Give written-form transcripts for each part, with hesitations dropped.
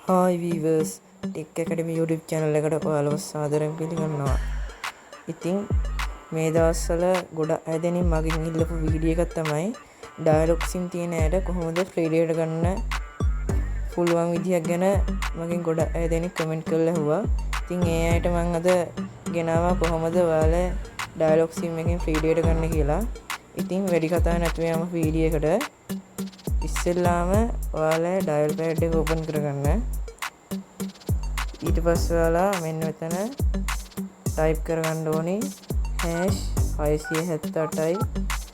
Hi viewers, Tech Academy YouTube channel එකට ඔයාලව සාදරයෙන් පිළිගන්නවා. ඉතින් මේ දවස්වල ගොඩක් අය දෙනින් මගෙන් ඉල්ලපු වීඩියෝ එකක් තමයි ඩයලොග් සිම් තියෙන අයට කොහොමද ෆ්‍රී ඩේටා ගන්න පුළුවන් විදිහක් ගැන මගෙන් ගොඩක් අය දෙනෙක් කමෙන්ට් කරලා ඇහුවා. ඉතින් ඒ අයට මං අද ගෙනාවා කොහොමද ඔයාලා ඩයලොග් සිම් එකෙන් ෆ්‍රී ඩේටා ගන්න කියලා. ඉතින් වැඩි කතා නැතුව යමු වීඩියෝ එකට. ඉස්සෙල්ලාම ඔයාලා ඩයල් පෑඩ් එක ඕපන් කරගන්න. ඊට පස්සේ ඔයාලා මෙන්න මෙතන ටයිප් කරගන්න ඕනි #678යි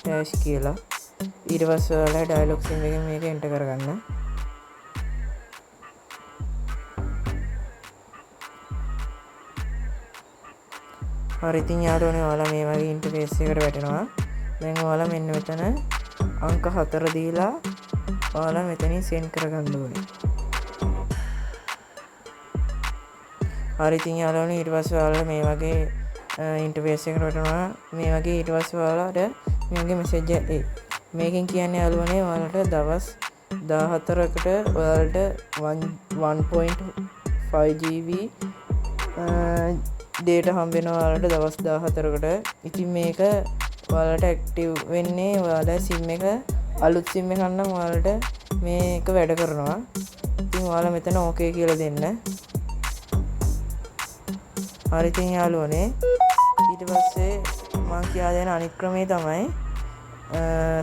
හැෂ් කියලා. ඊට පස්සේ ඔයාලා ඩයලොග් සිම් එකෙන් මේක එන්ටර් කරගන්න. හරි, ඉතින් යාළුවනේ ඔයාලා මේ වගේ ඉන්ටර්ෆේස් එකකට වැටෙනවා. දැන් ඔයාලා මෙන්න මෙතන අංක 4 දීලා ඔයාලා මෙතනින් සෙන්ඩ් කරගන්න ඕනේ. හරි, ඉතින් යාළුවනේ ඊට පස්සේ ඔයාලා මේ වගේ ඉන්ටර්ෆේස් එකකට වැටෙනවා. මේ වගේ ඊට පස්සේ ඔයාලට මේ වගේ මැසේජ් එකක් එයි. මේකෙන් කියන්නේ යාළුවනේ ඔයාලට දවස් 14කට ඔයාලට 1.5 GB data හම්බ වෙනවා ඔයාලට දවස් 14කට. ඉතින් මේක ඔයාලට ඇක්ටිව් වෙන්නේ ඔයාලා සිම් එක අලුත් සිම් එකක් නම් ඔයාලට මේක වැඩ කරනවා. ඉතින් ඔයාලා මෙතන ඕකේ කියලා දෙන්න. හරි, ඉතින් යාළුවනේ ඊට පස්සේ මං කියා දෙන අනිත් ක්‍රමේ තමයි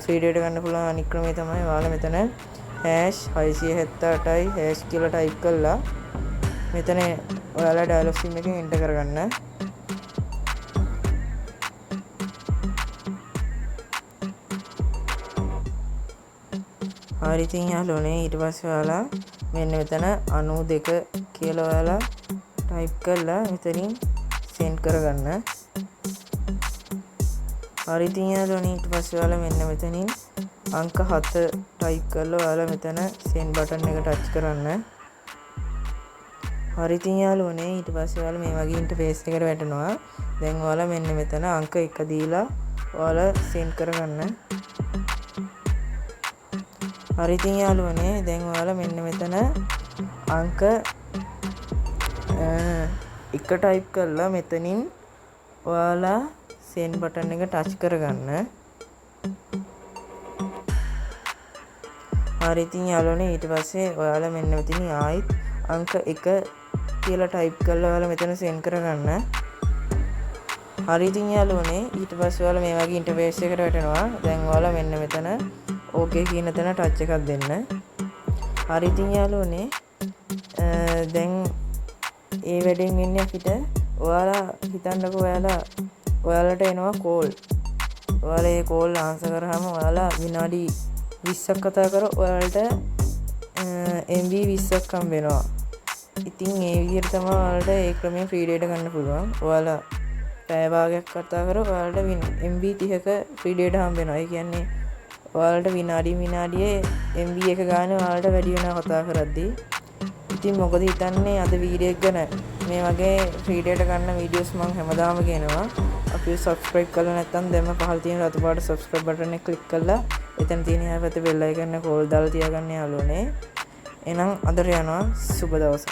ෆ්‍රී ඩේටා ගන්න පුළුවන් අනිත් ක්‍රමේ තමයි ඔයාලා මෙතන #678යි හැෂ් කියලා ටයිප් කරලා මෙතන ඔයාලා ඩයලොග් සිම් එකෙන් එන්ටර් කරගන්න. හරි, ඉතින් යාළුවනේ ඊට පස්සේ ඔයාලා මෙන්න මෙතන 92 කියලා ඔයාලා ටයිප් කරලා මෙතනින් සෙන්ඩ් කරගන්න. හරි, ඉතින් යාළුවනේ ඊට පස්සේ ඔයාලා මෙන්න මෙතනින් අංක 7 ටයිප් කරලා ඔයාලා මෙතන සෙන්ඩ් බටන් එක ටච් කරන්න. හරි, ඉතින් යාළුවනේ ඊට පස්සේ ඔයාලා මේ වගේ ඉන්ටර්ෆේස් එකට වැටෙනවා. දැන් ඔයාලා මෙන්න මෙතන අංක 1 දීලා ඔයාලා සෙන්ඩ් කරගන්න. හරි, ඉතින් යාළුවනේ දැන් ඔයාලා මෙන්න මෙතන අංක 1 ටයිප් කරලා මෙතනින් ඔයාලා සෙන්ඩ් බටන් එක ටච් කරගන්න. හරි, ඉතින් යාළුවනේ ඊට පස්සේ ඔයාලා මෙන්න මෙතනින් ආයිත් අංක 1 කියලා ටයිප් කරලා ඔයාලා මෙතන සෙන්ඩ් කරගන්න. හරි, ඉතින් යාළුවනේ ඊට පස්සේ ඔයාලා මේ වගේ ඉන්ටර්ෆේස් එකට වැටෙනවා. දැන් ඔයාලා මෙන්න මෙතන ඕකේ කියන තැන ටච් එකක් දෙන්න. හරි, ඉතින් යාළුවනේ දැන් ඒ වැඩෙන් වෙන්නේ අපිට ඔයාලා හිතන්නකෝ ඔයාලට එනවා කෝල්. ඔයාලා ඒ කෝල් ආන්සර් කරාම ඔයාලා විනාඩි 20ක් කතා කර ඔයාලට MB 20ක් හම්බ වෙනවා. ඉතින් ඒ විදිහට තමයි ඔයාලට ඒ ක්‍රමයෙන් ෆ්‍රී ඩේටා ගන්න පුළුවන්. ඔයාලා පැය භාගයක් කතා කර ඔයාලට MB 30ක ෆ්‍රී ඩේටා හම්බ වෙනවා. ඒ කියන්නේ ඔයාලට විනාඩි විනාඩියේ MB එක ගානේ ඔයාලට වැඩි වෙනවා කතා කරද්දී. ඉතින් මොකද හිතන්නේ අද වීඩියෝ එක ගැන? මේ වගේ ෆ්‍රී ඩේටා ගන්න වීඩියෝස් මං හැමදාම ගෙනවා. අපිව සබ්ස්ක්‍රයිබ් කරලා නැත්නම් දැන්ම පහළ තියෙන රතු පාට සබ්ස්ක්‍රයිබ් බටන් එක ක්ලික් කරලා එතන තියෙන එහා පැත්තේ බෙල් අයිකන් එක ඕල් දාලා තියාගන්න යාළුවනේ. එහෙනම් අදට යනවා, සුබ දවසක්.